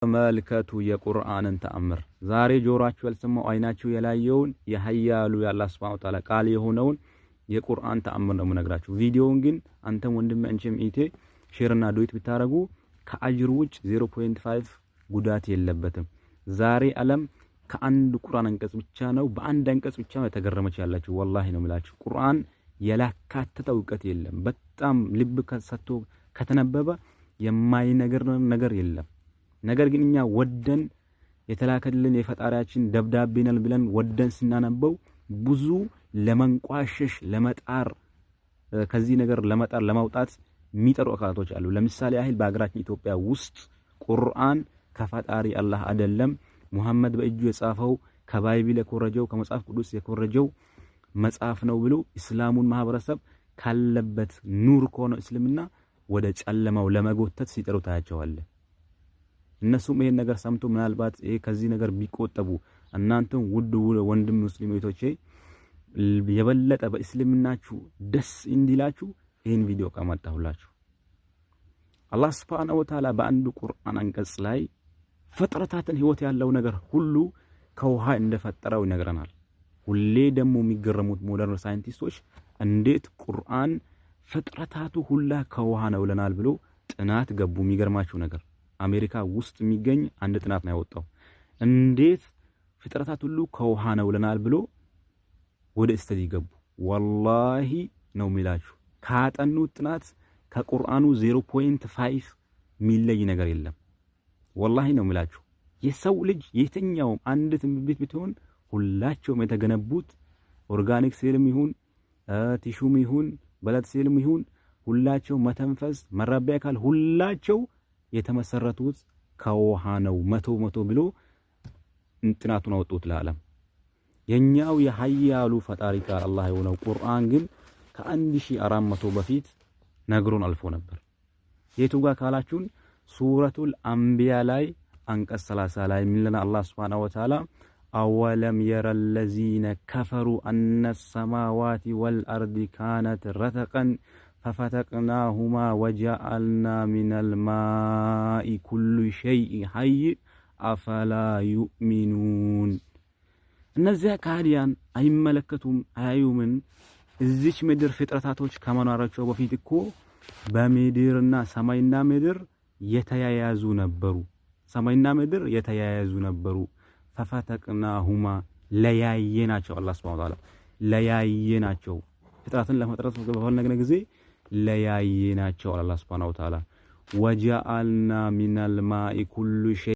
ተመልከቱ የቁርአንን ተአምር። ዛሬ ጆሯችሁ ያልሰማው፣ አይናችሁ ያላየውን የሀያሉ የአላህ ሱብሓነሁ ወተዓላ ቃል የሆነውን የቁርአን ተአምር ነው የምነግራችሁ። ቪዲዮውን ግን አንተም ወንድሜ አንቺም እህቴ share ና duet ብታረጉ ከአጅር ውጭ 0.5 ጉዳት የለበትም። ዛሬ ዓለም ከአንድ ቁርአን አንቀጽ ብቻ ነው፣ በአንድ አንቀጽ ብቻ ነው የተገረመች ያላችሁ። ወላሂ ነው የምላችሁ። ቁርአን ያላካተተው እውቀት የለም። በጣም ልብ ሰጥቶ ከተነበበ የማይነገር ነገር የለም። ነገር ግን እኛ ወደን የተላከልን የፈጣሪያችን ደብዳቤ ነን ብለን ወደን ስናነበው ብዙ ለመንቋሸሽ፣ ለመጣር፣ ከዚህ ነገር ለመጣር ለማውጣት የሚጠሩ አካላቶች አሉ። ለምሳሌ ያህል በሀገራችን ኢትዮጵያ ውስጥ ቁርአን ከፈጣሪ አላህ አይደለም፣ ሙሐመድ በእጁ የጻፈው፣ ከ Bible የኮረጀው፣ ከመጽሐፍ ቅዱስ የኮረጀው መጽሐፍ ነው ብሎ እስላሙን ማህበረሰብ ካለበት ኑር ከሆነው እስልምና ወደ ጨለማው ለመጎተት ሲጠሩ ታያቸዋለህ። እነሱም ይሄን ነገር ሰምቶ ምናልባት ይሄ ከዚህ ነገር ቢቆጠቡ፣ እናንተም ውድ ወንድም ሙስሊም እህቶቼ የበለጠ በእስልምናችሁ ደስ እንዲላችሁ ይህን ቪዲዮ ቀመጣሁላችሁ። አላህ ሱብሓነሁ ወተዓላ በአንዱ ቁርአን አንቀጽ ላይ ፍጥረታትን፣ ህይወት ያለው ነገር ሁሉ ከውሃ እንደፈጠረው ይነግረናል። ሁሌ ደግሞ የሚገረሙት modern ሳይንቲስቶች እንዴት ቁርአን ፍጥረታቱ ሁላ ከውሃ ነው ብለናል ብሎ ጥናት ገቡ። የሚገርማችሁ ነገር አሜሪካ ውስጥ የሚገኝ አንድ ጥናት ነው ያወጣው። እንዴት ፍጥረታት ሁሉ ከውሃ ነው ብለናል ብሎ ወደ study ገቡ። ወላሂ ነው የሚላችሁ፣ ካጠኑት ጥናት ከቁርአኑ 0.5 የሚለይ ነገር የለም። ወላሂ ነው የሚላችሁ። የሰው ልጅ የትኛውም አንድ ትንቢት ብትሆን ሁላቸውም የተገነቡት organic cell ም ይሁን tissue ም ይሁን blood cell ም ይሁን፣ ሁላቸው መተንፈስ፣ መራቢያ አካል ሁላቸው የተመሰረቱት ከውሃ ነው 100% ብሎ ጥናቱን አወጡት ለዓለም። የኛው የሀያሉ ፈጣሪ ቃል አላህ የሆነው ቁርአን ግን ከ1400 በፊት ነግሮን አልፎ ነበር። የቱ ጋር ካላችሁን ሱረቱል አንቢያ ላይ አንቀጽ 30 ላይ የሚለን አላህ ሱብሓነሁ ወተዓላ أولم ير الذين كفروا أن السماوات والأرض كانت رتقا ففتقناهما وجعلنا من الماء كل شيء حي أفلا يؤمنون። እነዚያ ከሃዲያን አይመለከቱም፣ አያዩምን? እዚች ምድር ፍጥረታቶች ከመኖራቸው በፊት እኮ በምድርና ሰማይና ምድር የተያያዙ ነበሩ። ሰማይና ምድር የተያያዙ ነበሩ። ففتقناهما ለያየናቸው። አላህ ሱብሓነሁ ወተዓላ ለያየናቸው። ፍጥረትን ለመጥራት በፈለግነ ጊዜ ለያየናቸው አላህ ሱብሓነሁ ወተዓላ። وجعلنا من الماء كل شيء